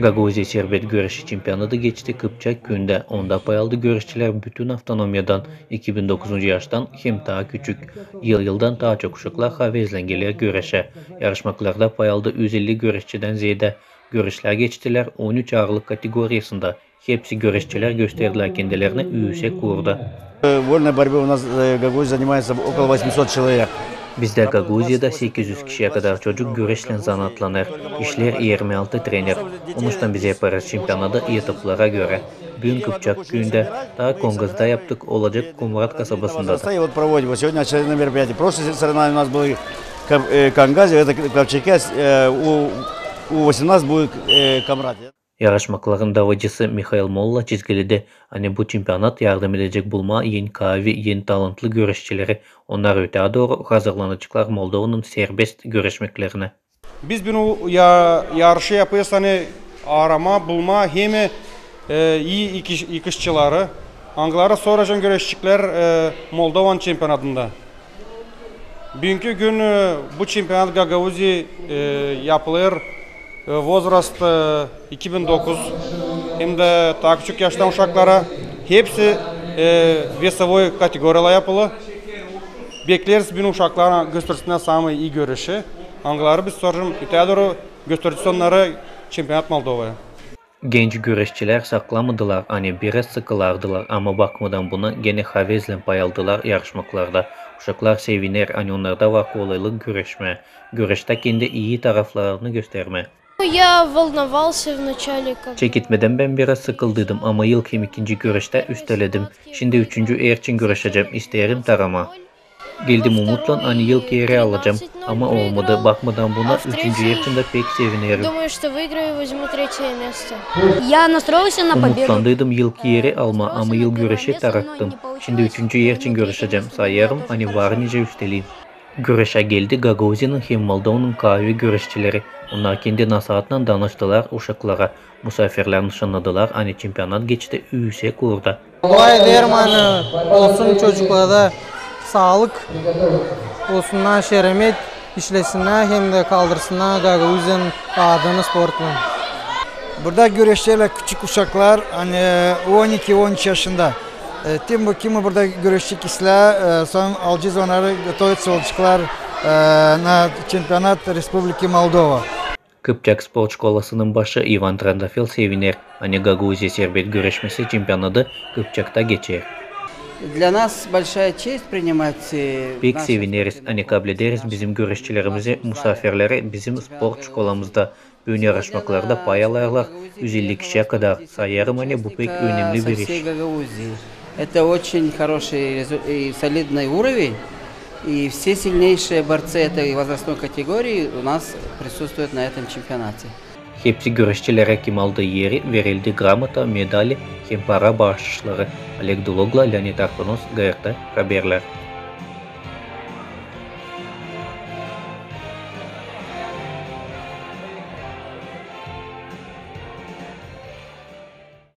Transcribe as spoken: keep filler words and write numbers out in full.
Gagauziya serbest görüşü çempionatı geçti Kıpçak küündä. Onda pay aldı görüşçilär bütün avtonomiyadan, iki bin dokuzuncu yaştan hem taa küçük. Yıl-yıldan taa çok uşaklar havezlän geler görüşä. Yarışmaklarda pay aldı üz elli görüşçüdän zeedä. Görüşlär geçtilär on üç aarlık kategoriyasında. Hepsi görüşçilär gösterdilär kendilerini üüsek uurda. Э, в вольной борьбе у нас, э, Гагаузии занимается около восьмисот человек. Bizdä Gagauziyada sekiz üz kişiyä kadar çocuk görüşlän zanaatlanêr. İşleer irmi altı trener. Onuştan biz yaparız çempionatı etaplara görä. Büün Kıpçak küündä, taa Kongazda yaptık, olacek Komrat kasabasında da. И вот проводим. Вот сегодня очередное мероприятие. Прошлые соревнования у нас были в Кам-, э, Кангазе, это Копчаке, э, у, у восемнадцать будет, э, Комрате. Yarışmakların daavacısı Mihail Molla çizgiledi, ani bu çempionat yardım edecek bulmaa en kaavi, en talantlı görüşçileri. Onnar ötää dooru hazırlanaceklar Moldovanın serbest görüşmeklerinä. Biz büün ya-, yarışı yapêrız, ani aaramaa, bulmaa hem, e, ii ikiş-, ikişçileri, angıları sora görüşeceklär, e, Moldovanın çempionatında. Büünkü gün, e, bu çempionat Gagauzii, e, yapılêr, e, возраст, e, iki bin dokuz hem dä taa küçük yaştan uşaklara. Hepsi, e, весовой kategoriyalar yapılı. Bekleeriz büün uşaklara göstersinnär samıı ii görüşü. Angıları biz sora ötää dooru gösterecez onnarı çempionat Moldovaya. Genç görüşçilär saklamadılar, ani biraz sıkılardılar, ama bakmadan buna genä havezlän pay aldılar yarışmaklarda. Uşaklar seviner, ani onnarda var kolaylık görüşmää, görüştä kendi ii taraflarını göstermää. Я волновался вначале, как... Çeketmedän bän biraz sıkıldıydım, ama ilk hem ikinci görüştä üsteledim. Şindi üçüncü erçin görüşecäm, isteerim taramaa. Geldim umutlan, ani ilk eri alacam, ama olmadı. Bakmadan buna, üçüncü erçin dä pek sevinerim. Думаю, что выиграю, возьму третье место. Я настроился на победу. Umutlandıydım ilk eri almaa, ama ilk görüşü tarattım. Şindi üçüncü erçin görüşecäm. Sayêrım, ani var nicä üsteleyim. Görüşä geldi Gagauziyanın hem Moldovanın kaavi görüşçileri. Onnar kendi nasaatnan danıştılar uşaklara. Musaafirlär nışannadılar, ani çempionat geçti üüsek uurda. Dua ederim, ani olsun çocuklarda saalık, olsunnar şeremet, işlesinnär hem dä kaldırsınnar Gagauziyanın adını sportlan. Burada görüşerlär küçük uşaklar, ani on iki, on üç yaşında. E, tim bu kimi burada görüşecek islää, e, sora alacez onnarı, готовиться olaceklar, e, на чемпионат Республики Молдова. Kıpçak sport şkolasının başı İvan Trandafil seviner, ani Gagauziya serbest görüşmesi çempionatı Kıpçakta geçer. Для нас большая честь принимать, э, наших спортсменов. Pek sevineriz, ani kablederiz bizim görüşçilerimizi, musaafirleri bizim sport şkolamızda. Büün yarışmaklarda pay alêrlar üz elli kişiyä kadar. Sayêrım, ani bu pek önemli bir iş. Это очень хороший резу-, и солидный уровень. И все сильнейшие борцы этой возрастной категории у нас присутствуют на этом чемпионате. Hepsi görüşçilerä, kim aldı eri, verildi gramota, medali hem para baahşışları. Oleg Dulogla, Leonid Artunos, GRT Haberlär.